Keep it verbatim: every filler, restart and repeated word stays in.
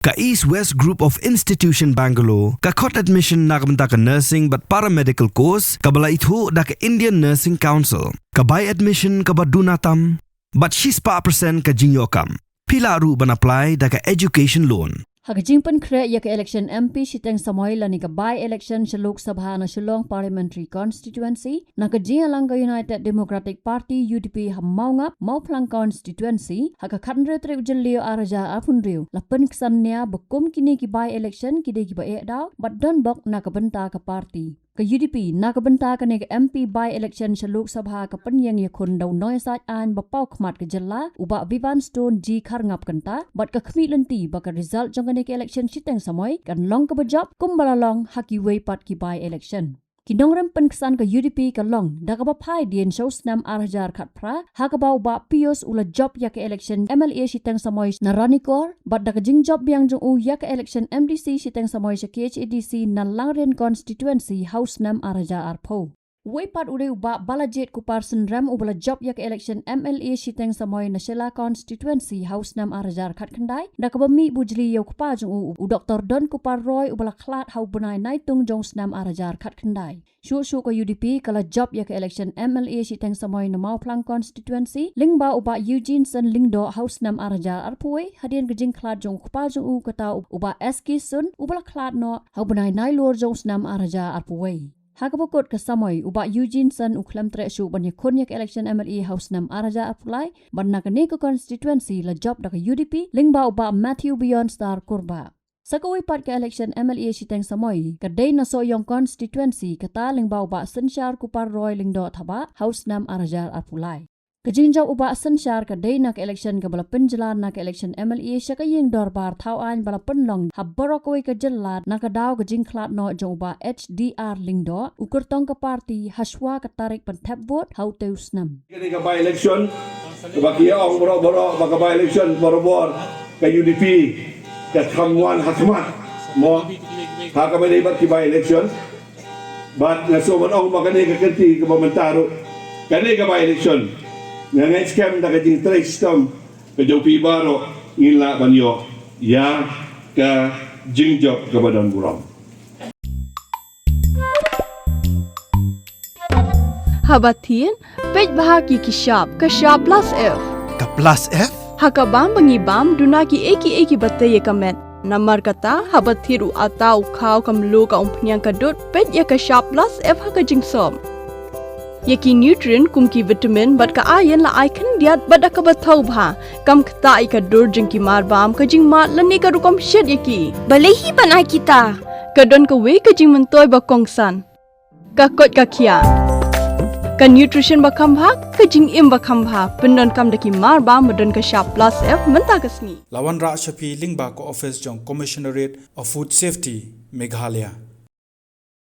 Ka East West Group of Institution Bangalore ka khot admission na ka bynta ka nursing bad paramedical course kaba la ithuh da ka Indian Nursing Council. Ka bai admission kaba duna tam bad shispah percent ka jingïoh kam. Phi lah ruh ban apply da ka education loan. Ha ka jingpynkhreh ïa ka election M P shiteng samoi lane ka by election sha Lok Sabha na Shillong Parliamentary Constituency, na ka jingïalang ka United Democratic Party, U D P, ha Mawngap, Mawphlang Constituency, ha ka khathynriew tarik u Jylliew arhajar arphew hynriew, la pynksan nia ba kum kine ki by election ki dei kiba eh daw bad donbok na ka bynta ka party. Ka U D P na ka bynta kane ka M P by election sha Lok Sabha ka pynïeng ïakhun da u nongïasaid aiñ ba paw khmat ka jylla, u Bah Vivian Stone G Kharngap kynta, bad ka khmih lynti ba ka result jong kane ka election shiteng samoi kan long kaba jop kumba la long ha kiwei pat ki by election. Ki nongrim pynksan ka U D P ka long da kaba phai dien sha u snem arhajar khatphra, ha kaba u Bah Pius u la jop ïa ka election M L A shiteng samoi na Ranikor, bad da ka jingjop biang jong u ïa ka election M D C shiteng samoi sha K H A D C na Langrin Constituency ha u snem arhajar arphew. Uwei pat u dei u Bah Balajied Kupar Synrem uba la jop ïa ka election M L A shiteng samoi na Shella Constituency ha u snem arhajar khatkhyndai, da kaba mih bujli ïa u kpa jong u, u Doktor Don Kupar Roy uba la khlad ha u bnai Naitung jong u snem arhajar khatkhyndai. Shuh shuh ka U D P ka la jop ïa ka election M L A shiteng samoi na Mawphlang Constituency lyngba u Bah Eugene Sen Lyngdoh ha u snem arhajar arphew wei, hadien ka jingkhlad jong u kpa jong u kata u Bah S K Sun uba la khlad noh ha u bnai Nailur jong u snem arhajar arphew wei. Ha kaba kut ka samoi u Bah Eugene Sen u khlem treh shuh ban ïakhun ïa ka election M L A ha u snem arhajar arphew lai, bad na kane ka constituency la jop da ka U D P lyngba u Bah Matthew Beyondstar Kurbah. Sa kawei pat ka election M L A shiteng samoi ka dei na Sohiong Constituency, kata lyngba u Bah Synshar Kupar Roy Lyngdoh Thabah ha u snem arhajar arphew lai. Ka jingjop u Bah Synshar ka dei na ka election kaba la pynjlan na ka election M L A sha ka ïing dorbar thaw aiñ ba la pynlong ha baroh kawei ka jylla na ka daw ka jingkhlad noh jong u Bah H D R Lyngdoh, u kyrtong ka party, hashwa ka tarik pynthep vote ha utei u snem. Kane ka by election kaba ki ong baroh baroh ba ka by election barabor ka U D P ka kham wan ha khmat mo, ha kaba dei bad ki by election. Bad nga sngewbha ban ong ba kane ka kynti kaba mynta ruh, kane ka by election, nga ngeit skhem da ka jingtrei shitom ka jong phi baroh ngin lah ban ïoh ïa ka jingjop kaba don burom. Haba thied, peit bha ki ki shap, ka shap plus F. Ka plus F? Ha ka bam ba ngi bam, duna ki ei ki ei kiba tei ïa ka met. Namar kata, haba thied u atta u khaw ka mluh ka umphniang ka dud, peit ïa ka shap plus F ha ka jingsop. Ïa ki nutrient kum ki vitamin bad ka iron la ai khyndiat bad da kaba thaw bha. Kam ktah ïa ka dur jong ki marbam, ka jingmad lane ka rukom shet ïa ki. Balei hi ban ai kita? Ka don kawei ka jingmyntoi ba kongsan. Ka koit ka khiah. Ka nutrition ba kham bha, ka jingim ba kham bha. Pyndonkam da ki marbam ba don ka shap plus F mynta ka sngi. La wanrah sha phi lyngba ka office jong Commissionerate of Food Safety, Meghalaya.